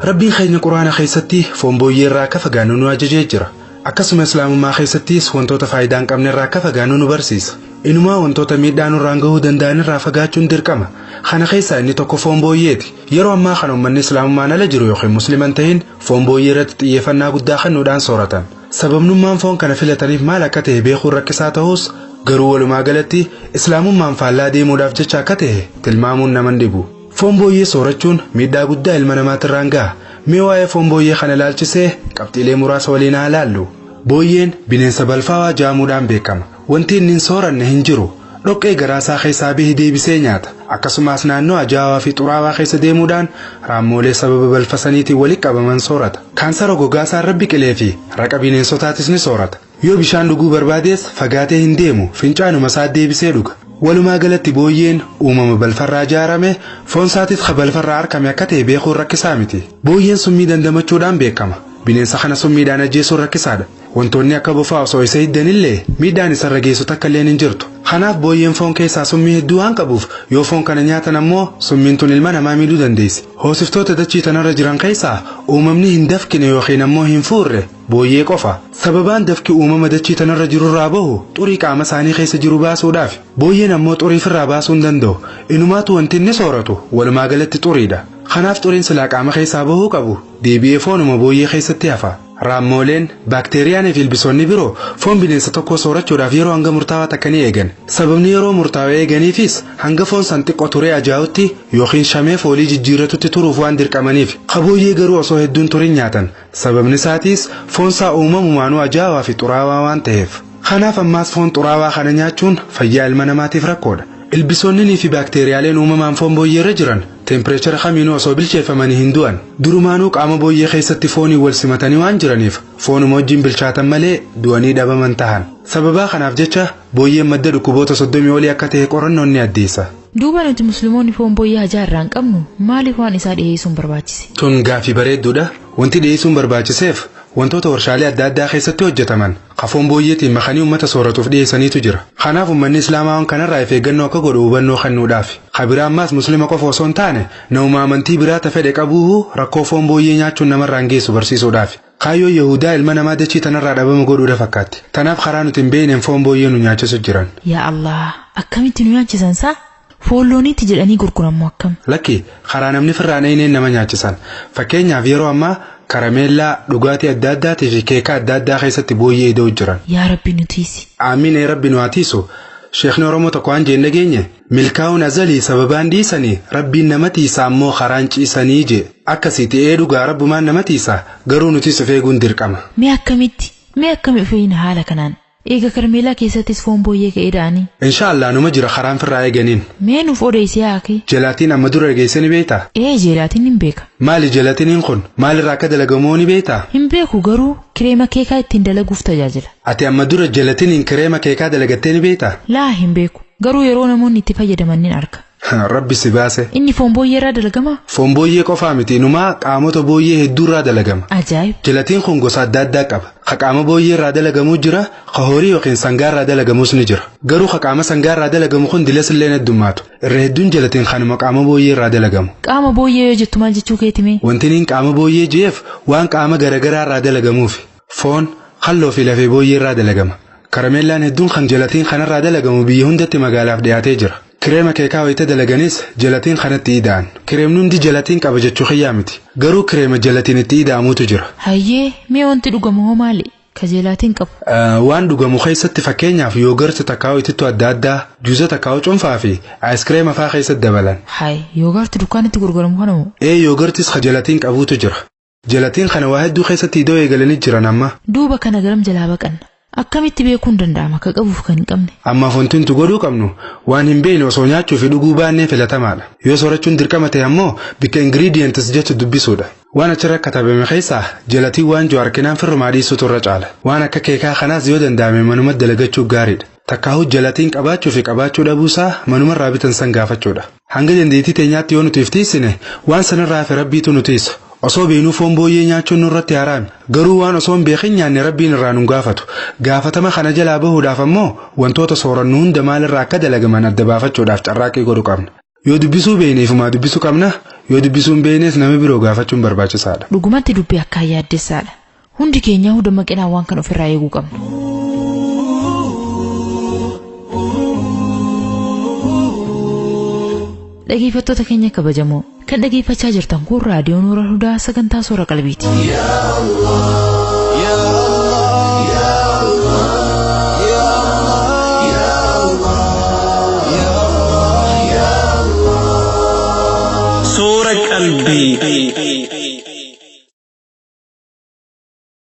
Rabbiin keenya Quraana keessatti foon booyyee irraa akka fagaannu nu ajajee jira. Akkasuma Islaamummaa keessattis wantoota faayidaa hin qabne irraa akka fagaannu nu barsiisa. Inumaa wantoota miidhaa nurraan gahuu danda'an irraa fagaachuun dirqama. Kana keessaa inni tokko foon booyyeeti. Yeroo ammaa kana uummanni Islaamummaan ala jiru yookiin Muslima hin tahin foon booyyee irratti xiyyeeffannaa guddaa kennuudhaan sooratan. Sababnummaan foon kana filataniif maal akka ta'e beekuun rakkisaa ta'us garuu walumaa galatti Islaamummaan faallaa deemuudhaaf jecha akka ta'e tilmaamuun nama hin dhibu. Foon booyyee soorachuun miidhaa guddaa ilma namaatirraan gaha. Mee waa'ee foon booyyee kana ilaalchisee qabxiilee muraasa waliin haa ilaallu. Booyyeen bineensa balfaawaa jaamuudhaan beekama. Wanti inni hin sooranne hin jiru. Dhoqqee garaasaa keessaa bahe deebisee nyaata. Akkasumas naannoo ajaa'awaa fi xuraawaa keessa deemuudhaan raammoolee sababa balfa saniitiin walitti qabaman soorata. Kaansara gogaasaa irra biqilee fi raqa bineensotaatis ni soorata. Yoo bishaan dhuguu barbaades fagaatee hin deemu, fincaanuma isaa deebisee dhuga. Walumaa galatti booyyeen uumama balfarraa ijaarame, foon isaatis ka balfarraa argame akka ta'e beekuun rakkisaa miti. Booyyeen summii dandamachuudhaan beekama. Bineensa kana summiidhaan ajjeesuun rakkisaadha. Wantoonni akka bofaa osoo isa hiddanillee miidhaan isarra geessu takka illeen hin jirtu. Kanaaf booyyeen foon keessaa summii hedduu waan qabuuf yoo foon kana nyaatan ammoo summiin tun ilma namaa miidhuu dandeessi. Hoosiftoota dachii tanarra jiran keessaa uumamni hin dafkine yookiin ammoo hin fuurre booyyee qofa. Sababaan dafki uumama dachii tanarra jirurraa bahu xurii qaama isaanii keessa jiru baasuudhaaf. Booyyeen ammoo xurii ofirraa baasuu hin danda'u. Inumaatu wanti inni sooratu walumaa galatti xuriidha. Kanaaf xuriin silaa qaama keessaa bahuu qabu deebi'ee foonuma booyyee keessatti hafa. Raammooleen, baakteeriyaanii fi ilbisoonni biroo foon bineensa tokkoo soorachuudhaaf yeroo hanga murtaawaa takka ni eegan. Sababni yeroo murtaawaa eeganiifis hanga foon san xiqqoo turee ajaa'utti yookiin shamee foolii jijjiirratutti turuuf waan dirqamaniif. Ka booyyee garuu osoo hedduun turin nyaatan. Sababni isaatiis foon isaa uumamumaanuu ajaa'awaa fi xuraawaa waan ta'eef. Kanaaf ammaas foon xuraawaa kana nyaachuun fayyaa ilma namaatiif rakkoodha. Ilbisoonnii fi baakteeriyaaleen uumamaan foon booyyee irra jiran teempireechara kamiinuu osoo bilcheeffamanii hin du'an. Durumaanuu qaama booyyee keessatti fooniin wal simatanii waan jiraniif foonuma wajjin bilchaatan malee du'anii dhabaman tahan. Sababaa kanaaf jecha booyyeen madda dhukkuboota 30 olii akka ta'e qorannoon ni addeessa. Duuba nuti musliimoonni foon booyyee hajaa irraa hin qabnu maaliif waan isaa dhiyeessuun barbaachise? Tun gaafii bareedduudha. Wanti dhiyeessuun barbaachiseef wantoota warshaalee adda addaa keessatti hojjetaman ka foon booyyeetiin makanii uummata sooratuuf dhiyeessaniitu jira. Kanaaf uummanni Islaamaa waan kanarraa of eeggannoo akka godhu hubannoo kennuudhaaf. Ka biraa ammaas muslima qofa osoo hin taane nama amantii biraa ta fedhe qabuu rakkoo foon booyyee nyaachuun namarraan geessu barsiisuudhaaf. Kaayyoo Yahudaa ilma namaa dachii tanarraa dhabama godhuudha fakkaatti. Tanaaf karaa nuti hin beekneen foon booyyee nu nyaachisu jiran. Yaa Allah, akkamitti nu nyaachisan saa? Foon looniitti jedhanii gurgurammoo akkam? Lakki karaa namni firraan eenyeen nama nyaachisan. Fakkeenyaaf yeroo ammaa karameellaa, dhugaatii adda addaatii fi keekaa adda addaa keessatti booyyee ida'u jiran. Yaa Rabbi nu tiisi. Aamiin ee Rabbi nu haa tiisu. Sheekni Oromoo tokko waan jeen dhageenye milkaa'uun azalii sababaan dhiisanii Rabbiin nama tiisa ammoo karaan ciisanii jee. Akkasiiti ee dhugaa Rabbumaan nama tiisa garuu nutis of eeguun dirqama. Mee akkamitti? Mee akkami of eegna haala kanaan? Eega karmeelaa keessattis foon booyyee ka'ee da'anii. Inshaallah numa jira karaan firraa eeganiin. Mee nuuf odeessi haaki. Jelaatiin amma dura dhageessee ni beektaa? Ee jeelaatiin hin beeka. Maali jelatiniin kun? Maalirraa akka dalagamu ni beektaa? Hin beeku garuu kireema keekaa ittiin dalaguuf tajaajila. Ati amma dura jelatiniin kireema keekaa dalagattee ni beektaa? Laa hin beeku. Garuu yeroo namoonni itti fayyadaman nin arga. Rabbi si baase. Inni foon booyyee irraa dalagamaa? Foon booyyee qofaa miti inumaa qaamota booyyee hedduurraa dalagama. Ajaa'ib! Jelatiin kun gosa adda addaa qaba. Ka qaama booyyee irraa dalagamuu jira, ka horii yookiin sangaa irraa dalagamus ni jira. Garuu ka qaama sangaa irraa dalagamu kun dilas illee heddummaatu. Irra hedduun jelatiin kanuma qaama booyyee irraa dalagamu. Qaama booyyee yoo jettu maal jechuu keeti mee? Wanti niin qaama booyyee je'eef waan qaama garagaraa irraa dalagamuufi. Foon, halloo fi lafee booyyee irraa dalagama. Karameellaan hedduun kan jelatiin kanarraa dalagamu biyya hundatti magaalaaf dhiyaatee jira. Kireema keekaa wayita dalaganis jelatiin kanatti ida'an. Kireemni hundi jelatiin qaba jechuu kiyyaa miti. Garuu kireema jelatiin itti ida'amuutu jira. Hayyee mee wanti dhugamu hoo maali? Ka jeelaatiin qabu. Waan dhugamu keessatti fakkeenyaaf yoogarti takkaa'u itittuu adda addaa, juuza takkaa'u cuunfaa fi aayiskireema fa'aa keessatti dabalan. Hay yoogarti dukkaanitti gurguramu kana moo? Ee yoogartis ka jelatiin qabuutu jira. Jelatiin kana waa hedduu keessatti ida'uu eegalanii jiran amma. Duuba kana garam jalaa baqanna. Akkamitti beekuun danda'ama ka qabuuf kan hin qabne? Ammaaf wanti nuti godhuu qabnu waan hin beekne osoo nyaachuu fi dhuguu baannee filatamaadha. Yoo soorachuun dirqama ta'e ammoo bikka ingredients jettu dubbisuudha. Waan achirra katabame keessaa jelatiin waan jiru harkinaan firrumaa dhiisuutu irra caala. Waan akka keekaa kanaas yoo danda'ame manuma dalagachuu gaariidha. Takkaahuu jelatiin qabaachuu fi qabaachuu dhabuusaa manumarraa bitan san gaafachuudha. Hanga dandeettii teenyaatti yoo nuti iftiisine waan sanarraa hafe Rabbiitu nu tiisa. Osoo beeknuu foon booyyee nyaachuun nurratti haraami. Garuu waan osoo hin beekin nyaanne Rabbiin irraa nun gaafatu. Gaafatama kana jalaa bahuudhaaf ammoo wantoota soorannu hunda maalirraa akka dalagaman adda baafachuudhaaf carraaqqii godhu qabna. Yoo dubbisuu beekne ifumaa dubbisuu qabna. Yoo dubbisuu hin beeknes nama biroo gaafachuun barbaachisaadha. Dhugumatti dubbii akkaan yaaddessaadha. Hundi keenya dammaqinaan waan kana ofirraa eeguu qabna. Dhageeffattoota keenya kabajamoo kan dhageeffachaa jirtan kun raadiyoo Nuura Hudaa sagantaa Soora Qalbiiti. Soora qalbii.